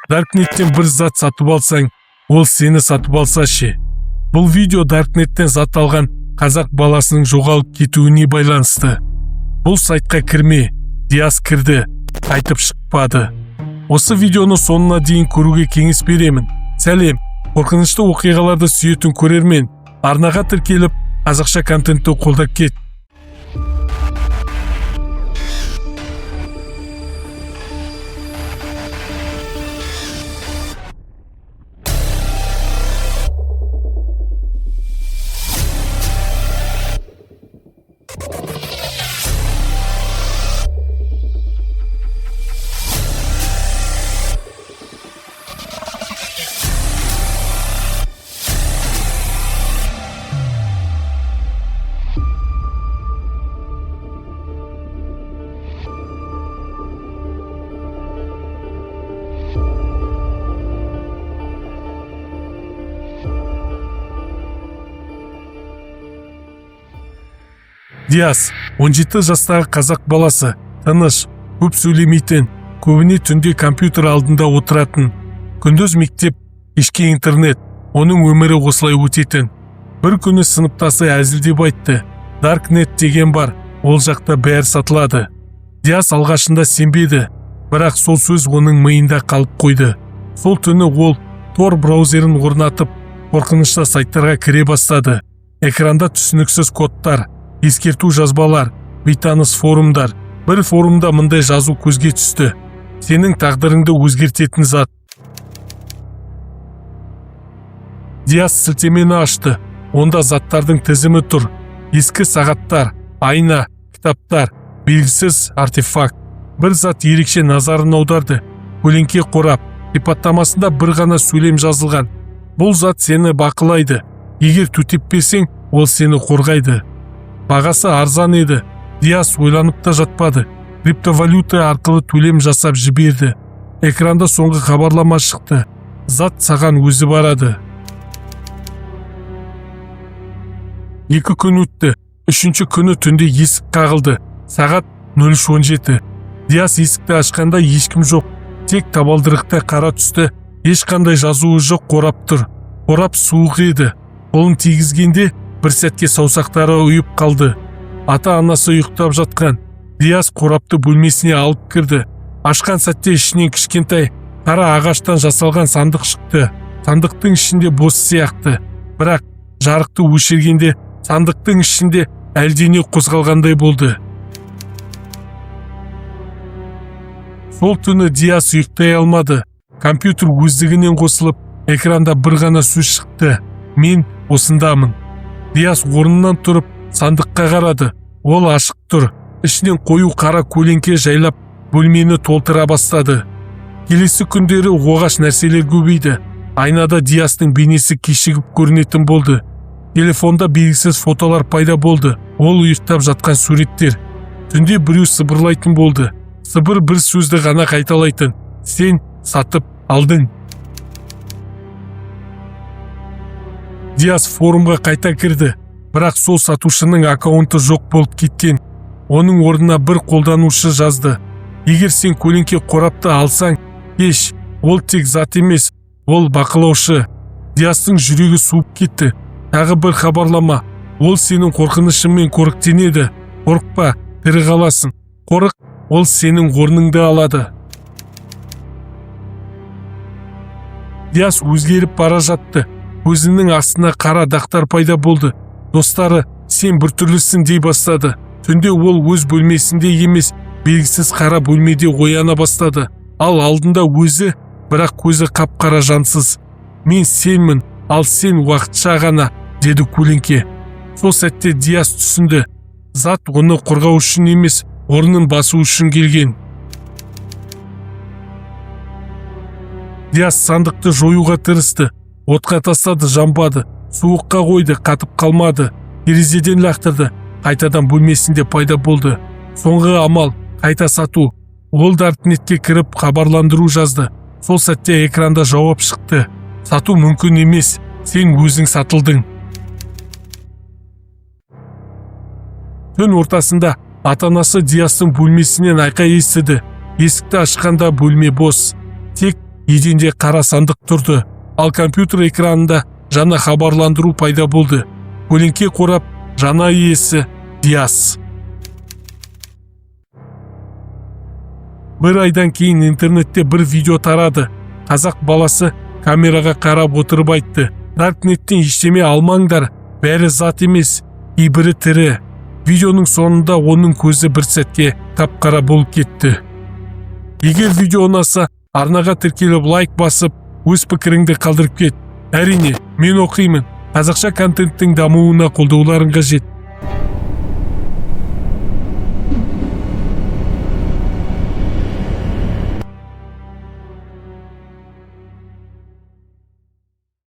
Даркнеттен бір зат сатып алсаң, ол сені сатып алса ше? Бұл видео Даркнеттен зат алған қазақ баласының жоғалып кетуіне байланысты. Бұл сайтқа кірме, Диас кірді, қайтып шықпады. Осы видеоны соңына дейін көруге кеңес беремін. Сәлем, қорқынышты оқиғаларды сүйетін көрермен, арнаға тіркеліп, қазақша контентті қолдап кет. Диас, 17 жастағы қазақ баласы, тыныш, көп сөйлемейтін, көбіне түнде компьютер алдында отыратын. Күндіз мектеп, кешке интернет, оның өмірі осылай өтетін. Бір күні сыныптасы әзілдеп айтты: «Даркнет деген бар, ол жақта бәрі сатылады». Диас алғашында сенбеді, бірақ сол сөз оның миында қалып қойды. Сол түні ол Тор браузерін орнатып, қорқынышты сайттарға кіре бастады. Экранда түсініксіз кодтар, ескерту жазбалар, бейтаныс форумдар. Бір форумда мындай жазу көзге түсті: «Сенің тағдырыңды өзгертетін зат». Диас сілтемені ашты. Онда заттардың тізімі тұр: ескі сағаттар, айна, кітаптар, белгісіз артефакт. Бір зат ерекше назарын аударды: көлеңке қорап. Сипаттамасында бір ғана сөйлем жазылған: «Бұл зат сені бақылайды. Егер төтеп берсең, ол сені қорғайды». Бағасы арзан еді. Диас ойланып та жатпады, криптовалюта арқылы төлем жасап жіберді. Экранда соңғы хабарлама шықты: «Зат саған өзі барады». 2 күн өтті. Үшінші күні түнде есік қағылды. Сағат 03:17. Диас есікті ашқанда, ешкім жоқ. Тек табалдырықта қара түсті, ешқандай жазуы жоқ қорап тұр. Қорап суық еді. Қолын тигізгенде, бір сәтке саусақтары ұйып қалды. Ата анасы ұйықтап жатқан. Диас қорапты бөлмесіне алып кірді. Ашқан сәтте ішінен кішкентай қара ағаштан жасалған сандық шықты. Сандықтың ішінде бос сияқты, бірақ жарықты өшіргенде сандықтың ішінде әлдене қозғалғандай болды. Сол түні Диас ұйықтай алмады. Компьютер өздігінен қосылып, экранда бір ғана сөз шықты: «Мен осындамын». Диас орнынан тұрып, сандыққа қарады. Ол ашық тұр. Ішінен қою қара көлеңке жайлап бөлмені толтыра бастады. Келесі күндері оғаш нәрселер көбейді. Айнада Диастың бейнесі кешігіп көрінетін болды. Телефонда белгісіз фотолар пайда болды, ол ұйықтап жатқан суреттер. Түнде біреу сыбырлайтын болды. Сыбыр бір сөзді ғана қайталайтын: «Сен сатып алдың». Диас форумға қайта кірді, бірақ сол сатушының аккаунты жоқ болып кеткен. Оның орнына бір қолданушы жазды: «Егер сен көлеңке қорапты алсаң, кеш, ол тек зат емес, ол бақылаушы». Диастың жүрегі суып кетті. Тағы бір хабарлама: «Ол сенің қорқынышыңмен қоректенеді. Қорықпа, тірі қаласың. Қорық, ол сенің орныңды алады». Диас өзгеріп бара жатты. Көзінің астына қара дақтар пайда болды. Достары «Сен біртүрлісің» дей бастады. Түнде ол өз бөлмесінде емес, белгісіз қара бөлмеде ояна бастады. Ал алдында өзі, бірақ көзі қап-қара, жансыз. «Мен сенмін, ал сен уақытша ғана», — деді көлеңке. Сол сәтте Диас түсінді: зат оны қорғау үшін емес, орнын басу үшін келген. Диас сандықты жоюға тырысты. Отқа тастады — жанбады. Суыққа қойды — қатып қалмады. Терезеден лақтырды — қайтадан бөлмесінде пайда болды. Соңғы амал — қайта сату. Ол даркнетке кіріп, хабарландыру жазды. Сол сәтте экранда жауап шықты: «Сату мүмкін емес, сен өзің сатылдың». Түн ортасында ата-анасы Диастың бөлмесінен айқай естіді. Есікті ашқанда, бөлме бос, тек Еденде қара сандық тұрды, ал компьютер экранында жаңа хабарландыру пайда болды. Көлеңке қорап, жаңа иесі Диас. Бір айдан кейін интернетте бір видео тарады. Қазақ баласы камераға қарап отырып айтты: «Даркнеттен ештеме алмаңдар, бәрі зат емес, кейбірі тірі». Видеоның соңында оның көзі бір сәтке қап-қара болып кетті. Егер видео ұнаса, арнаға тіркеліп, лайк басып, өз пікіріңді қалдырып кет. Әрине, мен оқимын. Қазақша контенттің дамуына қолдауларың қажет.